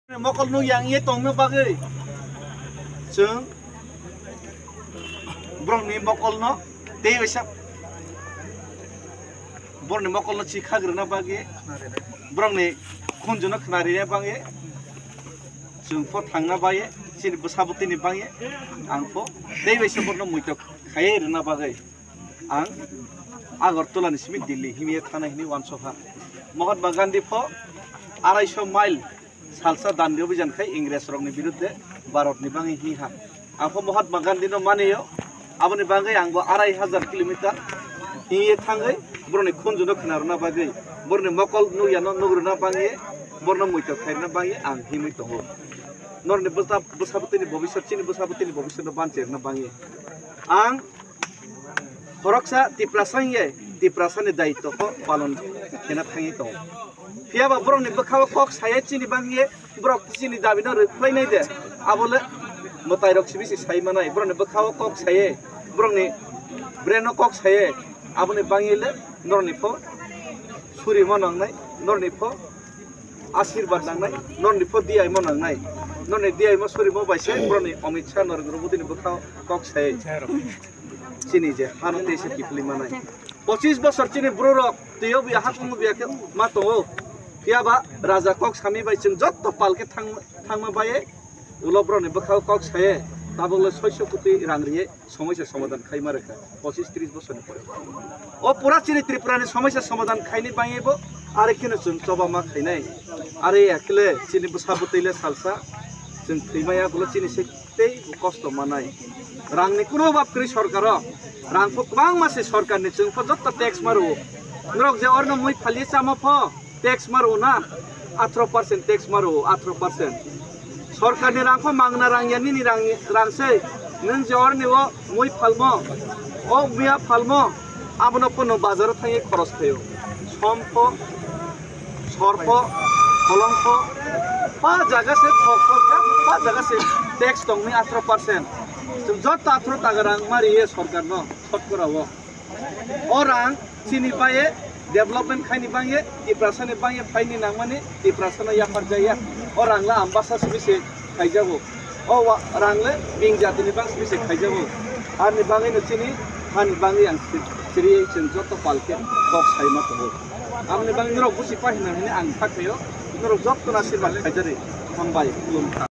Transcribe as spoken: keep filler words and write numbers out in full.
Mokol no yang ye tongna bagwi chwng borokni mokolno tei waisa borokni mokolno chikhagrwna bagwi borokni khunjuno khna rina bagwi chwng pho thangna bagwi chini bwsabwtwini bagwi ang pho tei waisa borokno muitok khaiwi rwna bagwi ang Agartala ni simi Delhi himye thana hini wansokha. Mahatma Gandhi pho arai sho mile salsa dandi obijan khai Ingres rokni birudde Bharat ni bangwi hi ha. Ang pho Mahatma Gandhi no maniyo, aboni bangwi ang bo arai hajar kilometer hiye thangwi boroni khunjuno khna rwna bagwi, boroni mokol nukya no nuk rwna bangwi, borno muitok khairwna bangwi ang himwi tongo. Norni bwsa-, bwsabwtwini bobiswt, chini bwsabwtwini bobiswt no banchi rwna bangwi ang khoroksa Tiprasa hiye Tiprasa ni daitwkho palon khena thangwi tongo. Phiya ba borokni bwkhao kok saye chini bangwi borok chini dabi no rwkhlainai de, abo le mwtai rok sibi se sai manai. Borokni bwkhao kok saye, borokni brain o kok saye, aboni bangwi le norni pho suri mo nangnai, norni pho asirwad nangnai, norni pho diyaimo nangnai, norni diyaimo surimo bai se borokni Amit Shah, Narendra Modi ni bwkhao kok saye. Chini je hano tei se kiphilwi manai. Pochis bosor chini bwrwi rok twiyo biya hakung biya khe ma tongo. Phiya ba raja kok sami bai chwng jotto pal khe thang-, thangma baye ulo borokni bwkhao kok saye tabuk le soiso koti rang riye somoisa somadan khaima rwkha pochis tris bosorni pore. O pura chini Tripura ni somoisa somadan khaini bangwi bo are kheno chwng choba ma khainai. Are ya khe le chini bwsa bwtwi le salsa chwng thwi maya ulo chini se tei bo kosto manai. Rangni kuno obab kwrwi sorkaro. Rang pho kwbangma se sorkarni, chwng pho jotto tax ma rwo. Norok je orno mui phali chama pho tax ma rwo na, athro percent tax ma rwo, athro percent. Sorkarni rang pho mangna rang ya, nini rang, rang se. Nwng je orni o mui phalmo, o miya phalmo, abono pho nwng bazaro thangwi khoros khaio. Som pho, sor pho, kolong pho, pa jaga se thok pho, pa jaga se tax tongni athro percent. Chwng jotto athro taga rang ma riye sorkarno, sotkora o. O rang chini baye development khaini bangye, Tiprasani bangye phaini nangmani, Tiprasano yapar jaya. O rang la Ambasa simi se khaijago. O wa-, rang le bing jatini bang simi se khaijago. Arni bangwi no chini, hani bangwi ang si-, siri chwng joto palke kok saima tongo. Amni bangwi norok busi pahina hini ang thakhayo, norok joto na sirma khaijari. Hambai, khulumkha.